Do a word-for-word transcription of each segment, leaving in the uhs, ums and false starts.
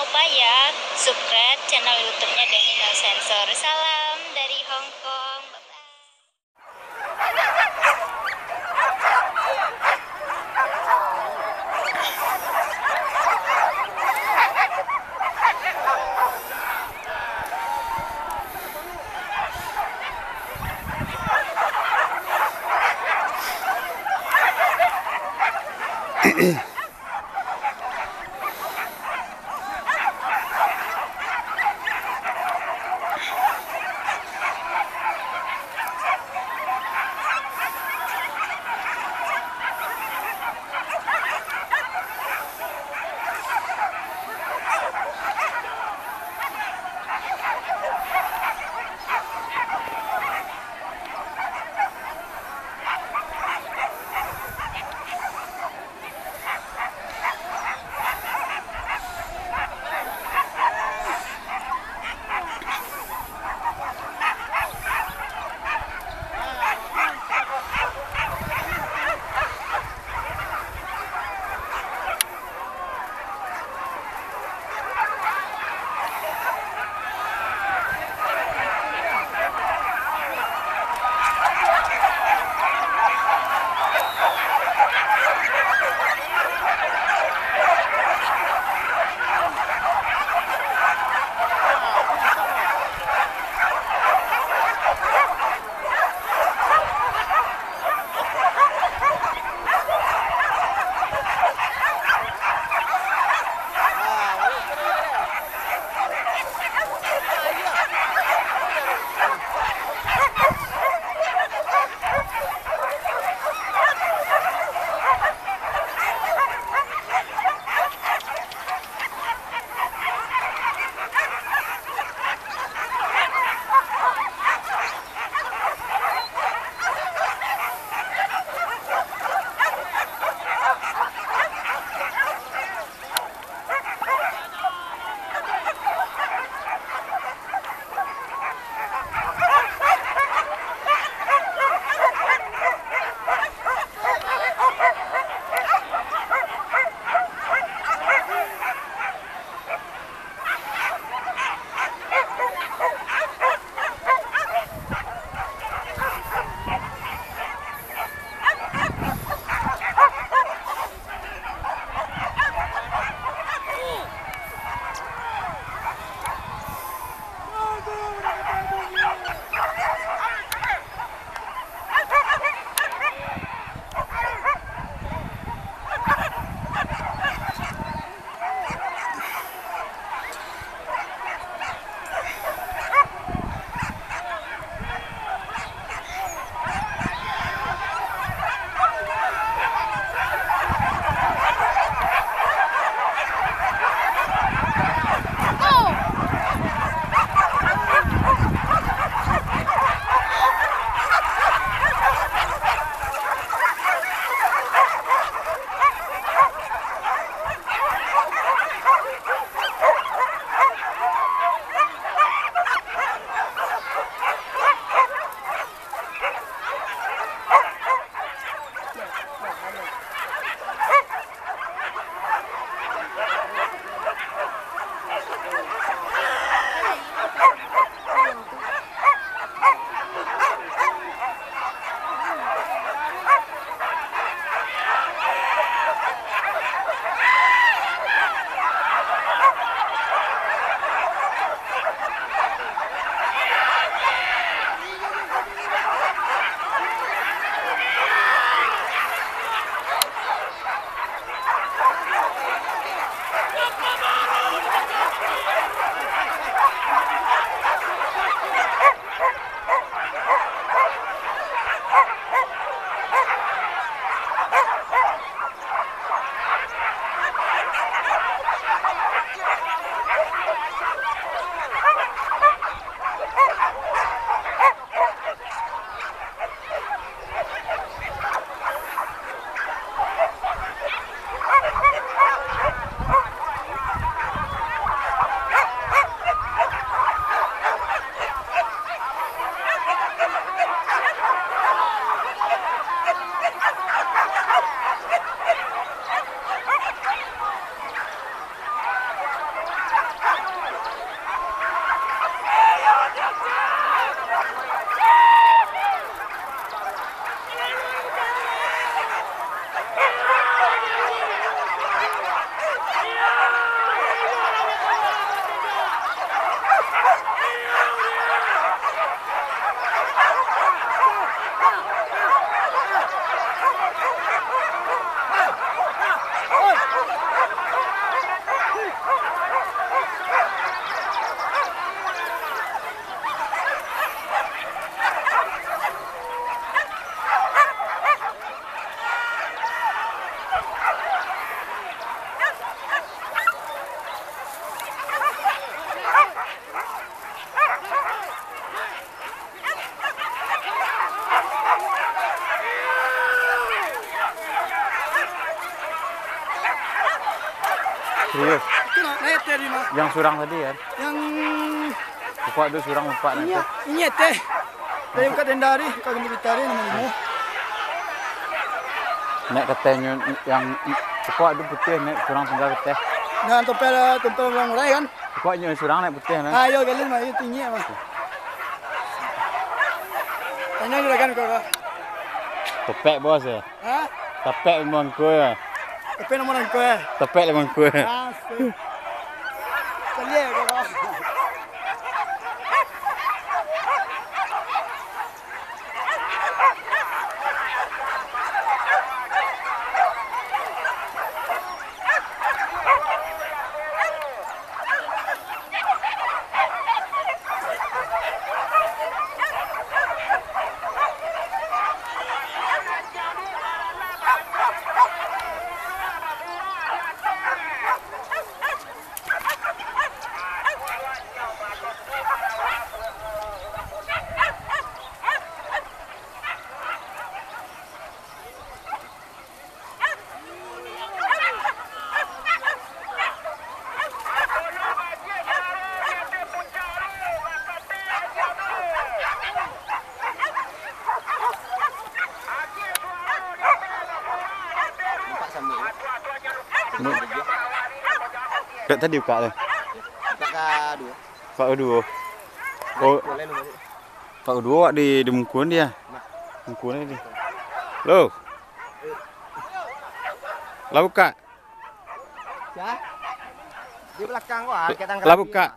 Jangan lupa ya, subscribe channel YouTube-nya Denny No Sensor. Salam dari Hong Kong. Bye-bye. Yang surang tadi, kan? Yang Pokok ado surang empat naiak tu. Inyo teh. Dari buka tenda tadi, buka pintu pita tadi, nomor limo. Naiak kateh nyo yang pokok ado putih, naiak surang tingga kateh. Nah, tompel, tompel urang murai, kan? Pokok nyo surang naiak putih, nah. Ah, iyo, galin mah, iyo tinggi mah. Tanyo juragan ko, ko. Topek, bos, yo. Hah? Topek limo angko, yo. Topek nomor angko, eh? Topek limo angko, eh? Asik. Caliak, ko, ko. Dek tadi ukak tu. Ukak kaduo. Ukak kaduo. Oh. Boleh lu masuk. Ukak kaduo awak di, di mungkuan dia. Nah. Mungkuan dia. Lo. Lah bukak. Sia? Di balakang ko, ah, kayak tangga. Lah bukak.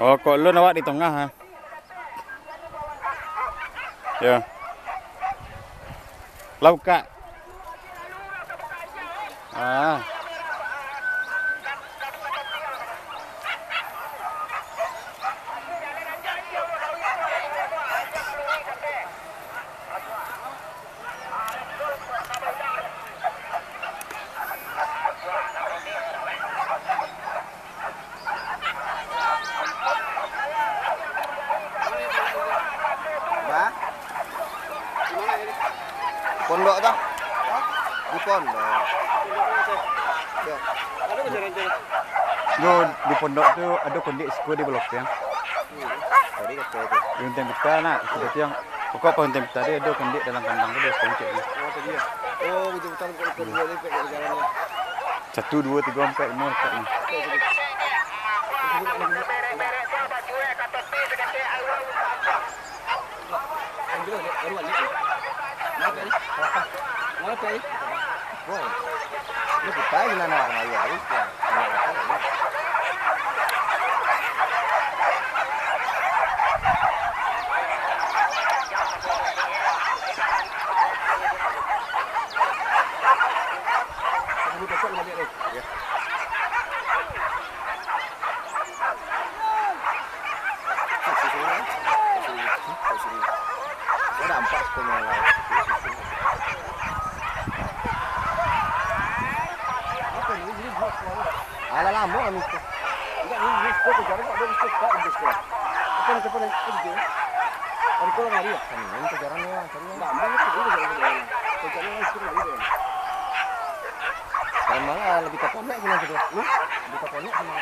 Oh, kok lun awak di tangah, ha? Yo. Lah bukak. Ah. Ba? Pondok tu? Di pondok. Yo. Yo, di pondok tu ado kondek siko di balokeng. Tadi kato tu. Di Unteng Pita nak, sudah tu yang pokok Unteng Pita tadi ado kondek dalam kandang tu, ado kondek. Oh, tadi ya. Oh, betul-betul bukan ikut dua ni, pakai jalan ni. Satu, dua, tiga, empat, lima, empat ni. Ambil balik, baru balik. Kenapa ni? Kenapa ni? Woi. Ini kita yang nana kemayu, habis ya. Tunggu besok balik deh. Ya. Ada empat sekolah lain. Apa ni? Ini buat sekolah. Alah, lama kami tu. Enggak, ini, ini sekolah kejaran tak ada, mesti tak ada sekolah. Apa ni, siapa ni? Apa ni? Ada sekolah lari ya? Kami ini kejaran ya, tadi ya. Enggak, mana tu? Ini kejaran, kejaran. Kejaran yang sekolah lari ya. Sekarang malah lebih ke ponek sini, gitu. Hah? Lebih ke ponek sini.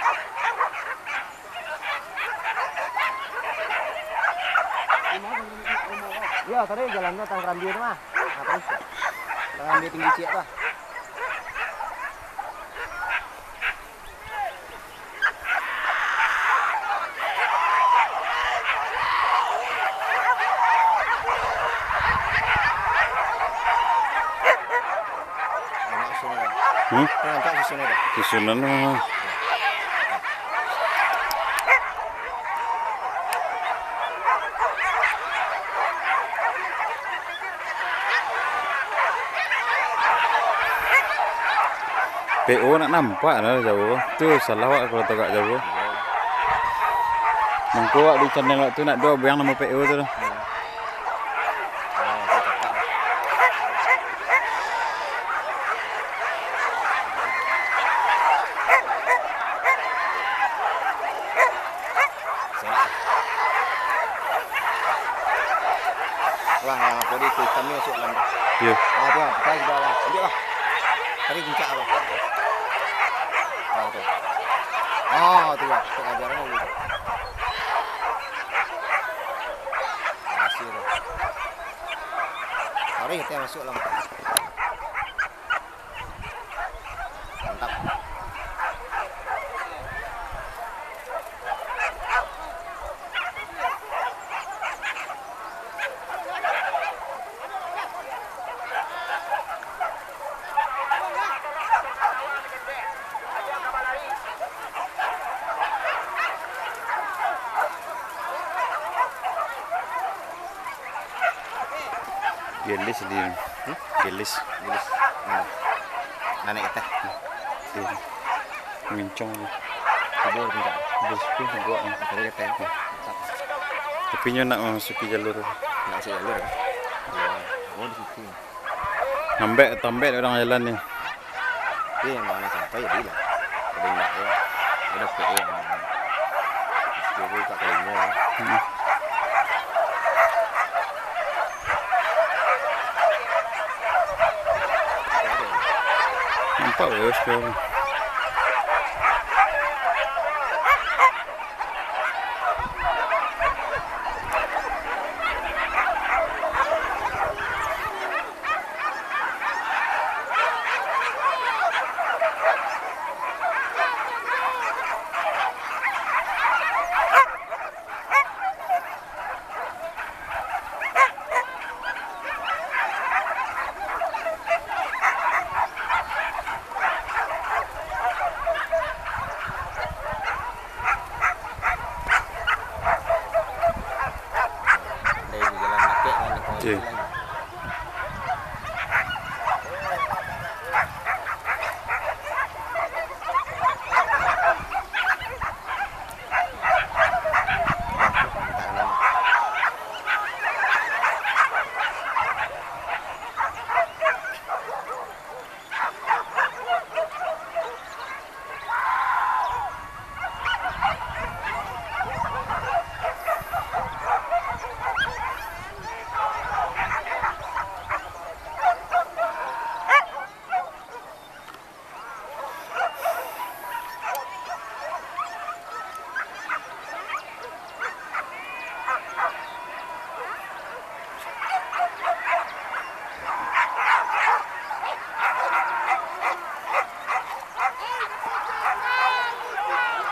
Iya, tadi jalannya tang Rambia tu mah. Nah, terus. Tang Rambia tinggi ciek tu. Hmm? Susunan lah. P O nak nampak lah jauh. Tu salah awak kalau tagak jauh. Mangko awak di channel awak tu nak doh biang namo P O tu lah. Wah, yang apa di hitam ni masuk dalam. Iya. Ah, tu lah, kita sudah lah. Ambil lah. Tadi puncak apa? Oh, tu lah, tu ajaran dulu. Berhasil tu. Sorry, kita masuk lah. Mantap. Gelis di, hmm? Gelis. Gelis. Hmm. Nanek kita. Iya. Mincong. Tibo di puncak. Tibo situ, tibo. Tadi kata. Tapi nyo nak masuki jalur. Nak masuki jalur, kan? Iya. Oh, di situ. Nambek, tambek urang jalan ni. Tapi yang mana sampai jadi lah. Tapi ndak ya. Udah P E yang mana. Terus dia pun tak kelima. Hmm. Nampak ya, sekarang. Dari jalan dakek kan, dari Oke. Jalan.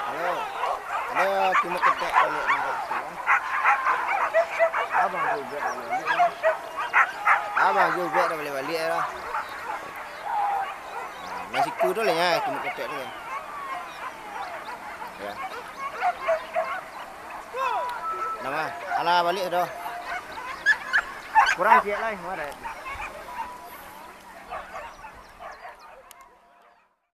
Halo, ado timuik ketek baliak mangko situ, kan? Abang juo dak baliak-baliak, kan? Abang juo dak baliak-baliak lah. Nah, nan siku tu lah, yo, timuik ketek tu, yo. Yo. Namo? Alah, baliak dah. Kurang ciek lai, mano?